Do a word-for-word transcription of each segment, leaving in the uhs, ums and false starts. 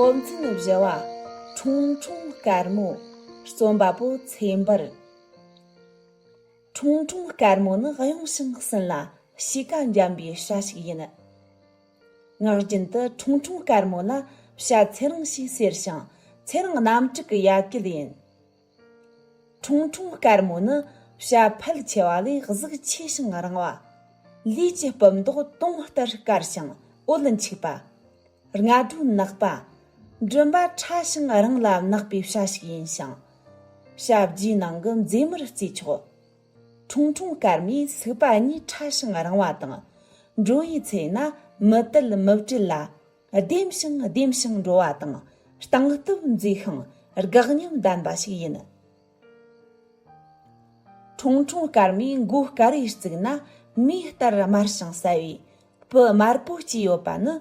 སློབ་ཚན་བཞི་བ། ཁྲུང་ཁྲུང་དཀར་མོ། རྩོམ་པ་པོ་ཚེ་འབར། ཁྲུང་ཁྲུང་དཀར་མོ་ནི་གཡུང་ཞིང་སུན་ལ་གཤིས་ཀ་འཇམ་པའི་བྱ་ཞིག་ཡིན། ངག་རྒྱུན་དུ་ཁྲུང་ཁྲུང་དཀར་མོ་ལ་བྱ་ཚེ་རིང་ཞེས་ཟེར་ཞིང་ཚེ་རིང་རྣམ་དྲུག་གི་ཡ་གྱལ་ཡིན། ཁྲུང་ཁྲུང་དཀར་མོ་ནི་བྱ་ཕལ་ཆེ་བ་ལས་གཟུགས་ཆེ་ཞིང་རིང་བ། ལུས་ཀྱི་སྤུ་མདོག་དུང་ལྟར་དཀར་ཞིང་འོད་འཁྱུག་པ། རྔ་སྒྲོ་ནག་པ། མགྲིན་པ་ཕྲ་ཞིང་རིང་ལ་ནག་པའི་བྱ་ཞིག་ཡིན་ཞིང་། བྱ་བརྒྱའི་ནང་གི་མཛེས་མར་བརྩིས་ཆོག་ཁྲུང་ཁྲུང་དཀར་མོའི་སུག་པ་གཉིས་ཕྲ་ཞིང་རིང་བ་དང་། འགྲོ་བའི་ཚེ་ན་མི་དལ་མི་བྲེལ་ལ། ལྡེམ་ཞིང་ལྡེམ་ཞིང་འགྲོ་བ་དང་སྟངས་སྟབས་མཛེས་ཤིང་དགའ་ཉམས་ལྡན་པ་ཞིག་ཡིན། ཁྲུང་ཁྲུང་དཀར་མོའི་མགོ་དཀར་བའི་གཙུག་ན་མེ་ལྟར་དམར་ཞིང་གསལ་བའི་སྤུ་དམར་པོ་གཅིག་ཡོད་པ་ནི།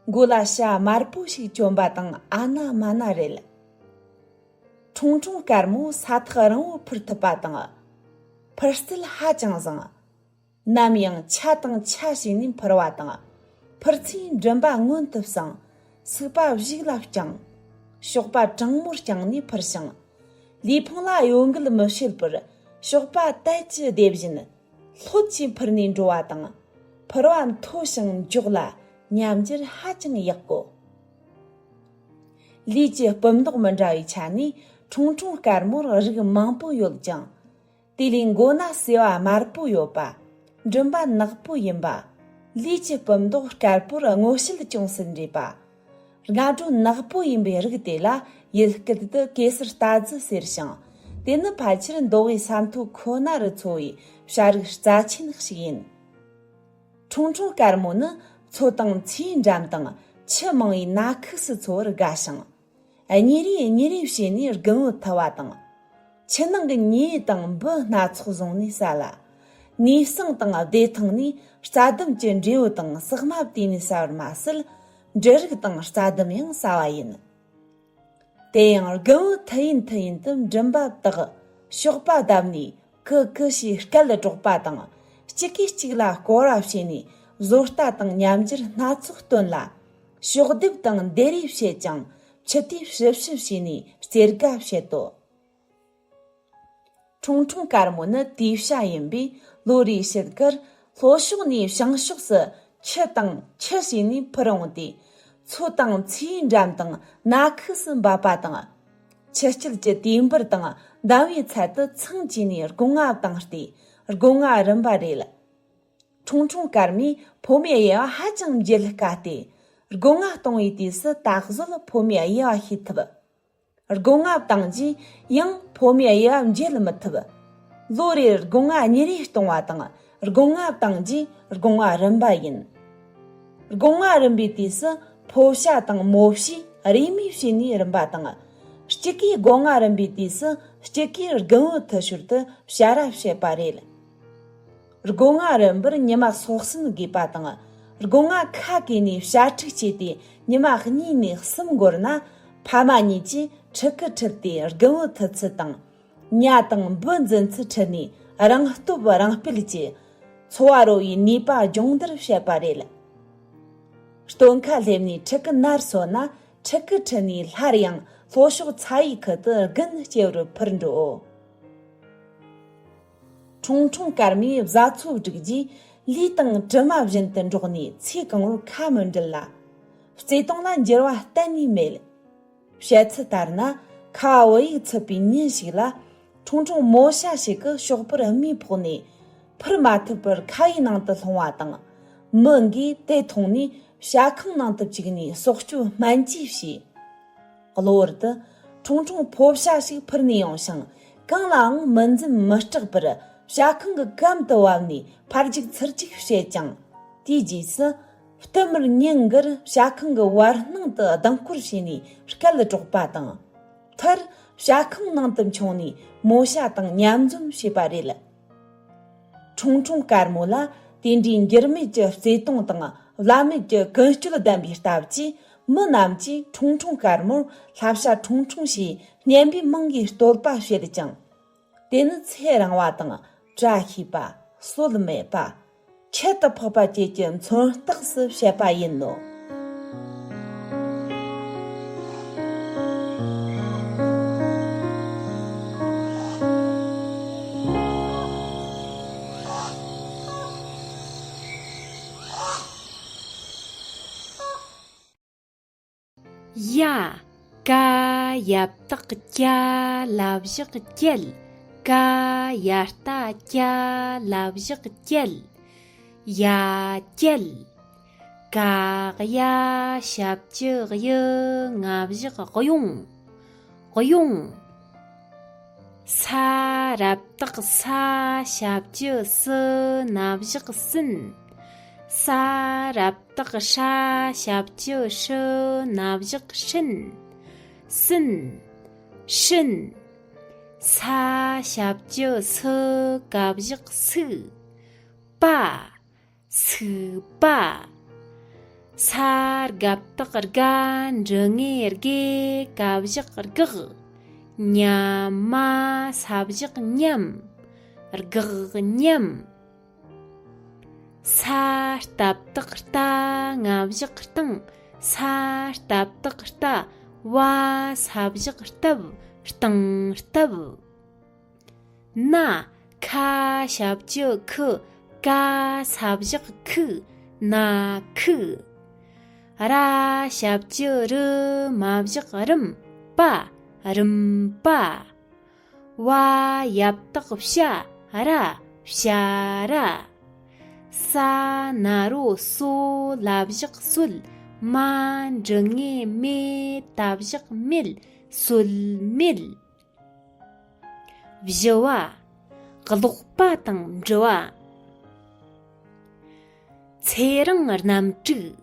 མགོ་ལ་བྱ་དམར་པོ་ཞིག་གྱོན་པ་དང་ཨ་ན་མ་ན་རེད། ཁྲུང་ཁྲུང་དཀར་མོ་ས་ཐག་རིང་བོ་འཕུར་ཐུབ་པ་དང་། འཕུར་རྩལ་ཧ་ཅང་བཟང་། ནམ་ཡང་ཆ་དང་ཆ་བྱས་ནས་འཕུར་བ་དང་། འཕུར་ཚེ་མགྲིན་པ་མངོན་དུ་བསྲིངས། སུག་པ་གཞུག་ལ་བརྐྱངས། གཤོག་པ་གྲང་མོར་བརྐྱངས་ནས་འཕུར་ཞིང་། ལུས་ཕུང་ལ་གཡོ་འགུལ་མི་བྱེད་པར་གཤོག་པ་དལ་གྱིས་བདེ་བཞིན་ལྷོད་ཀྱིས་འཕུར་ནས་འགྲོ་བ་དང་། འཕུར་བ་མཐོ་ཞིང་མགྱོགས་ལ་ཉམས་འགྱུར་ཧ་ཅང་ཡག་གོ། ལུས་ཀྱི་སྤུ་མདོག་མི་འདྲ་བའི་ཆ་ནས་ཁྲུང་ཁྲུང་དཀར་མོར་རིགས་མང་པོ་ཡོད་ཅིང་། དེ་ལས་མགོ་ན་སེར་བ་དམར་པོ་ཡོད་པ། མགྲིན་པ་ནག་པོ་ཡིན་པ། ལུས་ཀྱི་སྤུ་མདོག་དཀར་པོར་སྔོ་ཞལ་ཅུང་ཟད་འདྲེས་པ། རྔ་སྒྲོ་ནག་པོ་ཡིན་པའི་རིགས་དེ་ལ་ཡུལ་སྐད་དུ་གེ་སར་རྟ་རྫི་ཟེར་ཞིང་། དེ་ནི་ཕལ་ཆེར་མདོ་དབུས་ས་མཐོ་ཁོ་ན་རུ་འཚོ་བའི་བྱ་རིགས་རྩ་ཆེན་ཞིག་ཡིན། ཁྲུང་ཁྲུང་དཀར་མོ་ནི་མཚོ་དང་མཚེའུའི་འགྲམ་དང་ཆུ་མང་བའི་ན་ཁུག་སུ་འཚོ་བར་དགའ་ཞིང་། གཉེར་རེས་གཉེར་རེས་བྱས་ནས་རྒན་བུ་འཐུ་བ་དང་། ཆུ་ནང་གི་མྱེ་དང་འབུ་སྣ་ཚོགས་བཟུང་ནས་ཟ་ལ། ནས་ཟངས་དང་བདེ་ཐང་ནས་རྩྭ་ལྡུམ་གྱི་འབྲས་བུ་དང་ཟག་མ་བཏུས་ནས་ཟ་བར་མ་ཟད། འབྲུ་རིགས་དང་རྩྭ་ལྡུམ་ཡང་ཟ་བ་ཡིན། དེ་ཡང་རྒན་བུ་འཐུ་ཡུན་འཐུ་ཡུན་དུ་མགྲིན་པ་བཏགས། གཤོག་པ་བརྡབས་ནས་ཀུ་ཀུ་ཞེས་སྐད་སྒྲོག་པ་དང་། གཅིག་གིས་གཅིག་ལ་སྐོར་བ་བྱས་ནས་བཟོ་ལྟ་དང་ཉམས་འགྱུར་སྣ་ཚོགས་སྟོན་ལ། གཤོག་ལྡེབ་དང་ལྡེ་རེས་བྱེད་ཅིང་ཕྱི་དུས་ཕྱི་ཕྱི་བྱས་ནས་རྩེ་དགའ་བྱེད་དོ། ཁྲུང་ཁྲུང་དཀར་མོ་ནི་དེའུ་བྱ་ཡིན་པས། ལོ་རེའི་དཔྱིད་ཀར་ལྷོ་ཕྱོགས་ནས་བྱང་ཕྱོགས་སུ་ཆུ་དང་ཆུ་བྱས་ནས་འཕུར་འོང་སྟེ། མཚོ་དང་མཚེའུའི་འགྲམ་དང་ན་ཁུག་སུ་འབབ་པ་དང་། ཆུ་དཀྱིལ་གྱི་དུས་འབུར་དང་འདམ་བུའི་ཚལ་དུ་ཚང་བཅས་ནས་སྒོ་ང་བཏང་སྟེ་སྒོ་ང་རུམ་པ་རེད། ཁྲུང་ཁྲུང་དཀར་མོས་ཕོ་མོའི་དབྱེ་བ་ཧ་ཅང་འབྱེད་དཀའ་སྟེ། སྒོ་ང་གཏོང་བའི་དུས་སུ་ད་གཟོད་ཕོ་མོའི་དབྱེ་བ་ཤེས་ཐུབ། སྒོ་ང་བཏང་རྗེས་ཡང་ཕོ་མོའི་དབྱེ་བ་འབྱེད་མི་ཐུབ། ལོ་རེར་སྒོ་ང་གཉིས་རེ་གཏོང་བ་དང་སྒོ་ང་བཏང་རྗེས་སྒོ་ང་རུམ་པ་ཡིན། སྒོ་ང་རུམ་པའི་དུས་སུ་ཕོ་བྱ་དང་མོ་བྱས་རེས་མོས་བྱས་ནས་རུམ་པ་དང་། གཅིག་གིས་སྒོ་ང་རུམ་པའི་དུས་སུ་གཅིག་གིས་རྒན་བུ་འཐུ་ཞོར་དུ་བྱ་ར་བྱེད་པ་རེད། སྒོ་ང་རིམ་པར་ཉི་མ་སོ་གསུམ་དགོས་པ་དང་། སྒོ་ང་ཁ་གས་ནས་བྱ་ཕྲུག་སྐྱེས་ཏེ་ཉི་མ་གཉིས་ནས་གསུམ་འགོར་ན། ཕ་མ་གཉིས་ཀྱིས་ཕྲུ་གུ་ཁྲིད་དེ་རྒན་བུ་འཐུ་ཚུལ་དང་། ཉ་དང་འབུ་འཛིན་ཚུལ་ཁྲིད་ནས་རང་སྟོབས་རང་སྤེལ་གྱིས་འཚོ་བ་རོལ་བའི་ནུས་པ་སྦྱོང་བརྡར་བྱེད་པ་རེད། སྟོན་ཁ་སླེབས་ནས་ཕྲུ་གུ་ནར་སོན་ན། ཕྲུ་གུ་ཁྲིད་ནས་སླར་ཡང་ལྷོ་ཕྱོགས་ཚ་བའི་ཁུལ་དུ་རྒན་སྐྱེ་བར་འཕུར་འགྲོའོ། ཁྲུང་ཁྲུང་དཀར་མོས་བཟའ་ཚོ་བསྒྲིགས་རྗེས་ལུས་དང་གྲིབ་མ་བཞིན་དུ་འགྲོགས་ནས་ཚེ་གང་བོར་ཁ་མི་འབྲལ་ལ། བརྩེ་དུང་ལ་འགྱུར་བ་གཏན་ནས་མེད། བཤད་ཚུལ་ལྟར་ན། ཁ་བ་བུ་ཡུག་ཚུད་པའི་ཉིན་ཞིག་ལ། ཁྲུང་ཁྲུང་མོ་བྱ་ཞིག་གིས་ཞོགས་པར་རྨས་ཕོག་ནས་འཕུར་མ་ཐུབ་པར་ཁ་བའི་ནང་དུ་ལྷུང་བ་དང་། མི་འགས་དེ་མཐོང་ནས་བྱ་ཁང་ནང་དུ་བཅུག་ནས་སྲོག་སྐྱོབ་སྨན་བཅོས་བྱས། གློ་བུར་དུ་ཁྲུང་ཁྲུང་ཕོ་བྱ་ཞིག་འཕུར་ནས་ཡོང་ཞིང་། གང་ལའང་མི་འཛེམ་མི་སྐྲག་པར་བྱ་ཁང་གི་གམ་དུ་བབས་ནས་ཕར་རྒྱུག་ཚུར་རྒྱུག་བྱེད་ཅིང་། དེའི་རྗེས་སུ་བསྟུད་མར་ཉིན་འགར་བྱ་ཁང་གི་བར་སྣང་དུ་ལྡིང་སྐོར་བྱས་ནས་སྐད་སྒྲོག་པ་དང་། མཐར་བྱ་ཁང་ནང་དུ་མཆོང་ནས་མོ་བྱ་དང་མཉམ་འཛོམས་བྱས་པ་རེད། ཁྲུང་ཁྲུང་དཀར་མོ་ལ་དེ་འདྲའི་འགྱུར་མེད་ཀྱི་བརྩེ་དུང་དང་བླ་མེད་ཀྱི་ཀུན་སྤྱོད་ལྡན་པའི་སྟབས་ཀྱིས། མི་རྣམས་ཀྱིས་ཁྲུང་ཁྲུང་དཀར་མོར་ལྷ་བྱ་ཁྲུང་ཁྲུང་ཞེས་སྙན་པའི་མིང་གིས་བསྟོད་པ་བྱེད་ཅིང་། དེ་ནི་ཚེ་རིང་བ་དང་བཀྲ་ཤིས་པ། སྲོལ་མེད་པ། ཁྱད་དུ་འཕགས་པ་བཅས་ཀྱི་མཚོན་རྟགས་སུ་བཤད་པ་ཡིན་ནོ། ཡ། ཀ་ཡ་བཏགས་ཀྱ་ལ་བཞག་ཀྱལ། ཀ་ཡ་བཏགས་ཀྱ་ལ་བཞག་ཀྱལ། ཡ། ཀྱལ། ག་ཡ་ཞབས་ཀྱུ་གཡུ་ང་བཞག་གཡུང་། གཡུང་། ས་ར་བཏགས་ས་ཞབས་ཀྱུ་སུ་ན་བཞག་སུན། ས་ར་བཏགས་སྲ་ཞབས་ཀྱུ་སྲུ་ན་བཞག་སྲིན། སུན། སྲིན། ས་ཞབས་ཀྱུ་སུ་ག་བཞག་སུག། པ། སུག་པ། ས་རྒ་བཏགས་སྒ་འབྲུ་ལྔའི་སྒེ་ག་བཞག་སྒག། ཉ་མ་ས་བཞག་ཉམ། སྒག་ཉམ། ས་རྟ་བཏགས་རྟ་ང་བཞག་རྟིང་། ས་རྟ་བཏགས་རྟ་བ་ས་བཞག་རྟབ། རྟིང་རྟབ། ན། ཁ་ཞབས་ཀྱུ་ཁུ་ཀ་ས་བཞག་ཁུག། ན་ཁུག། ར་ཞབས་ཀྱུ་རུ་མ་བཞག་རུམ། པ། རུམ་པ། བ་ཡ་བཏགས་བྱ་ར་བྱ་ར། ས་ན་རོ་སོ་ལ་བཞག་སོད། མ་འབྲུ་ལྔའི་མེ་ད་བཞག་མེད། སོད་མེད། བཞི་བ། ཀློག་པ་དང་འབྲི་བ། ཚེ་རིང་རྣམ་དྲུག།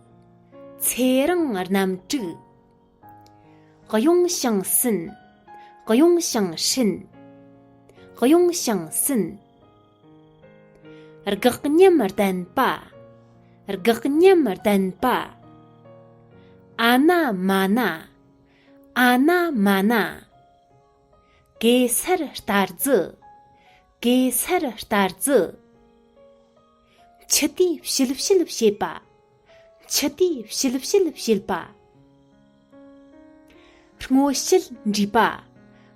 ཚེ་རིང་རྣམ་དྲུག། གཡུང་ཞིང་སུན། གཡུང་ཞིང་སྲིན། གཡུང་ཞིང་སུན། སྒག་ཉམས་ལྡན་པ། སྒག་ཉམས་ལྡན་པ། ཨ་ན་མ་ན། ཨ་ན་མ་ན། གེ་སར་རྟ་རྫི། གེ་སར་རྟ་རྫི། མཆུ་ཏིས་བཤིལ་བཤིལ་བྱེད་པ། མཆུ་ཏིས་བཤིལ་བཤིལ་བྱེད་པ། སྔོ་ཤལ་འདྲིས་པ།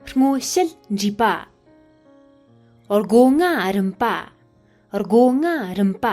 སྔོ་ཤལ་འདྲིས་པ། སྒོ་ང་རིམ་པ། སྒོ་ང་རིམ་པ།